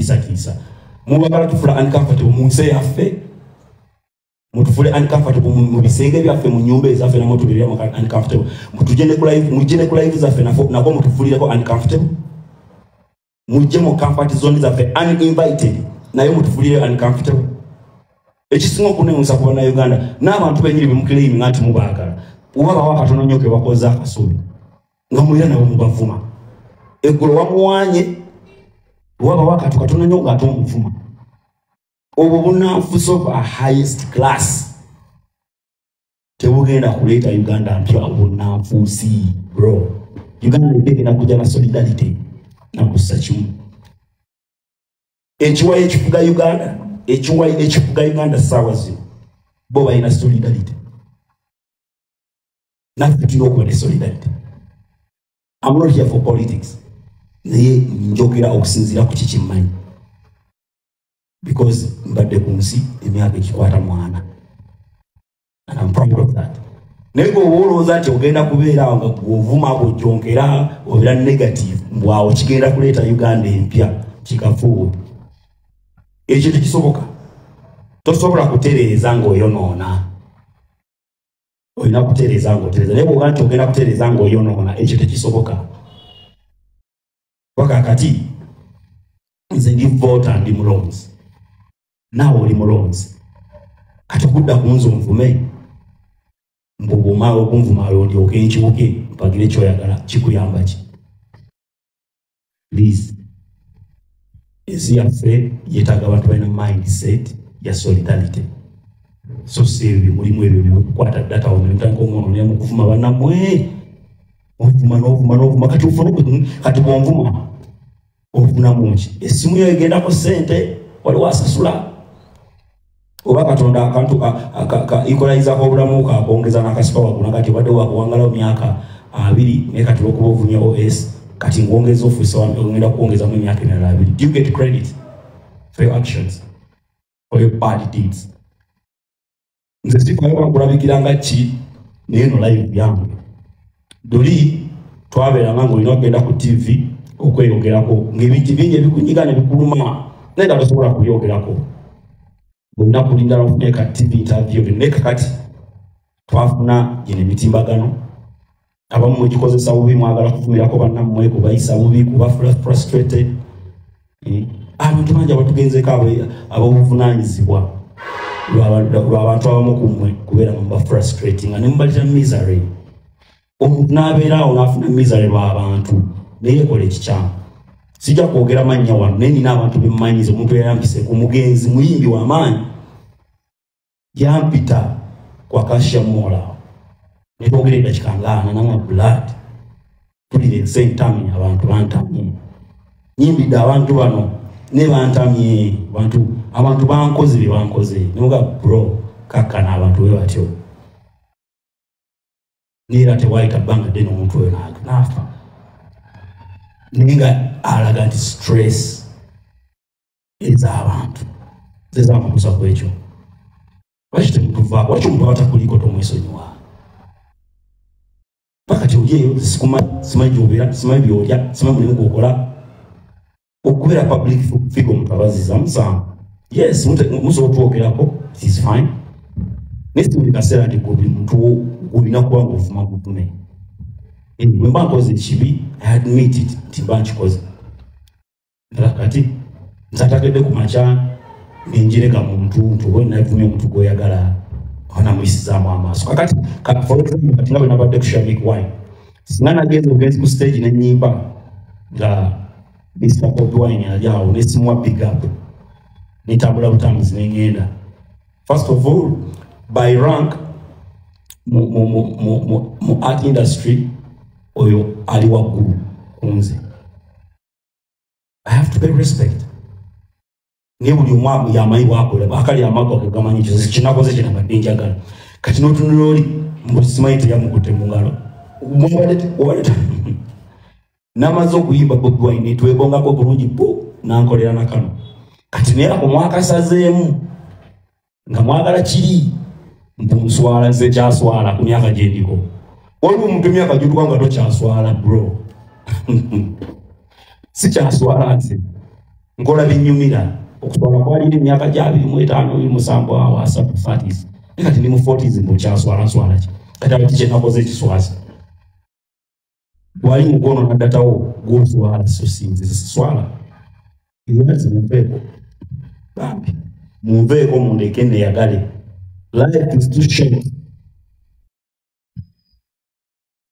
Mututiisatiisa, mubagala tufula uncomfortable mu nsi yaffe, mutufule uncomfortable mu bisenge byaffe, mu nyumba ezaffe, namwe tubeeremu uncomfortable. Mutujje ne ku live, mujje ne ku live zaffe, nako mutufulireko uncomfortable. Mujje mu comfort zone zaffe uninvited, naye mutufulire uncomfortable. Ekisinga okunewuunyisa ku Bannayuganda n'abantu bennyini bemuclaiminga nti mubaagala, oba bawa katono nnyo ke bakoze akasubi nga mulira nabo mubavuma. Eggulo wamuwanye, wabawa akatu katono nnyo ng'ate omuvuma. Obwo bunanfusi of a highest class tebugenda kuleeta Uganda mpya. Obunanfuusi, bro, Uganda egenda kujja na solidarity nakussa kimu. Ekiwayi ekifuga Uganda, ekiwayi ekifuga Uganda saawa zino, bo balina solidarity, naffe tulina okuba ne solidarity. I'm not here for politics, naye njogera okusinziira ku kikimmanyi, because mbadde ku nsi emyaka ekikwata mwana and I'm proud of that. Naye gwe oba olowooza nti ogenda kubeera awo nga gwovuma, bw'ojonkera, obeera negative, mbwawo kigenda kuleeta Uganda empya, kikafuuwe. Ekyo tekisoboka. Tosobola kutereeza ng'oyonoona. Olina kutereeza ng'otereeza, naye bw'oga nti ogenda kutereeza ng'oyonoona, ekyo tekisoboka. Paka kati nze ndi voter, ndi mulonzi, naawe oli mulonzi. Kati okudda ku nze onvume, mbu bw'omala okunvuma ndyoke nkibuke mpagire kyoyagala, kikuyamba ki? Please, ensi yaffe yeetaaga abantu balina mindset ya solidarity, so si ebyo mulimu, ebyo byokukwata data omutandika omwonoonera mu kuvuma bannammwe. Ovuma n'ovuma n'ovuma, kati ofuna, kati bw'onvuma ofunamu ki? Essimu yo egendako ssente, waliwo asasula? Oba Katonda akantu ka equalizer k'obulamu kakwongeza n'akasipa waggulu, kati obadde wakuwangalawo myaka 20, naye kati olwokuba ovumye os, kati ngwongeza ofuusa, ogenda kwongezamu emyaka emirala 20. Do you get credit for your actions, for your bad deeds? Nze sikuayo bakulabikira nga ki, naye no live yange luli twabeeranga ng'olina okugenda ku TV okweyogerako ng'ebintu bingi ebikunyiga ne bikuluma, naye nga tosobola kubyogerako, olina kulinda nofune ka TV interview. Naye kakati twafuna gino emitimbagano, abamu mugikozesa bubi, mwagala kuvumirako bannammwe, kubayisa bubi, kuba frustrated. Abantu bangi abatugenzeeko ab'obuvunaanyizibwa lw'abantu abamu ku mmwe kubeera nga muba frustrating nga ne mubalira misery. Omuntu n'abeera awo n'afuna misery lw'abantu, naye ekola ekikyamu. Sijja kwogera mannya wano, naye nina abantu bemmanyiza. Omuntu yayampise ku mugenzi, muyimbi w'amaanyi, yampita kwa Acacia Mall awo netwogera eddakika ngaana, nanga blood tulira ensi entamye, abantu bantamye, nyimbidde abantu bano ne bantamye, abantu bankoze bye bankoze. Nemuga, bro, kakkana, abantu bwe batyo. Neera tewayita bbanga ddene omuntu oyo n'afa, naye nga alaga nti stress ez'abantu zezamukusa ku ekyo. Lwaki temutuvaako? Lwaki omuntu aba takuliko tomwesonyiwa? Paka ti oli eyo, sikumanyi, simanyi gyobeera, simanyi byolya, simanyi mulimu gwokola. Okubeera public figure, omuntu abaziza musango. Yes, musobola otwogerako, it is fine, naye si buli kaseera nti gwe buli muntu olina kuba nga ovuma buvume. Bwe mba nkoze ekibi, I admit it nti mba nkikoze. Ddala kati nze atakedde ku makya nenjerega muntu nti oba navumye omuntu gwoyagala onamuyisizaamu amaaso. Kakati for example, kati nga bwe nabadde ku Shamik Wine, singa nagenza ogenzi ku stage nenyimba nga Mr Bobi Wine ali awo, nesimuwa big up, netambula butambuzi nengenda, first of all, by rank mu art industry oyo ali waggulu ku nze, I have to pay respect. Naye buli omu yamanyi bwakola, akali amagwa gegamanyi ekyo kinakoze kyenabadde njagala. Kati notunula oli mbu simanyi teyamukutte mu ngalo. Namaze okuyimba Bobi Wine, twebongako bulungi bu nankolera nakano. Kati naye ako mwakasazeemu nga mwagala kiri mbu nswala. Nze kyaswala ku myaka gyendiko? Waliwo omuntu emyaka gyotuka nga tokyaswala, bro. Sikyaswala nze. Nkola binyumira. Okuswala kwalira emyaka gya 25, 27, awo 30, 30s. Naye kati ndi mu 40s, mbukyaswala nswala ki? Kati abo kye nakoze ekiswaza. Wali mukono naddatawo gwoswala, so sinze siswala. Era munveeko. Bambi munveeko, mundeke neyagale. Life is too short.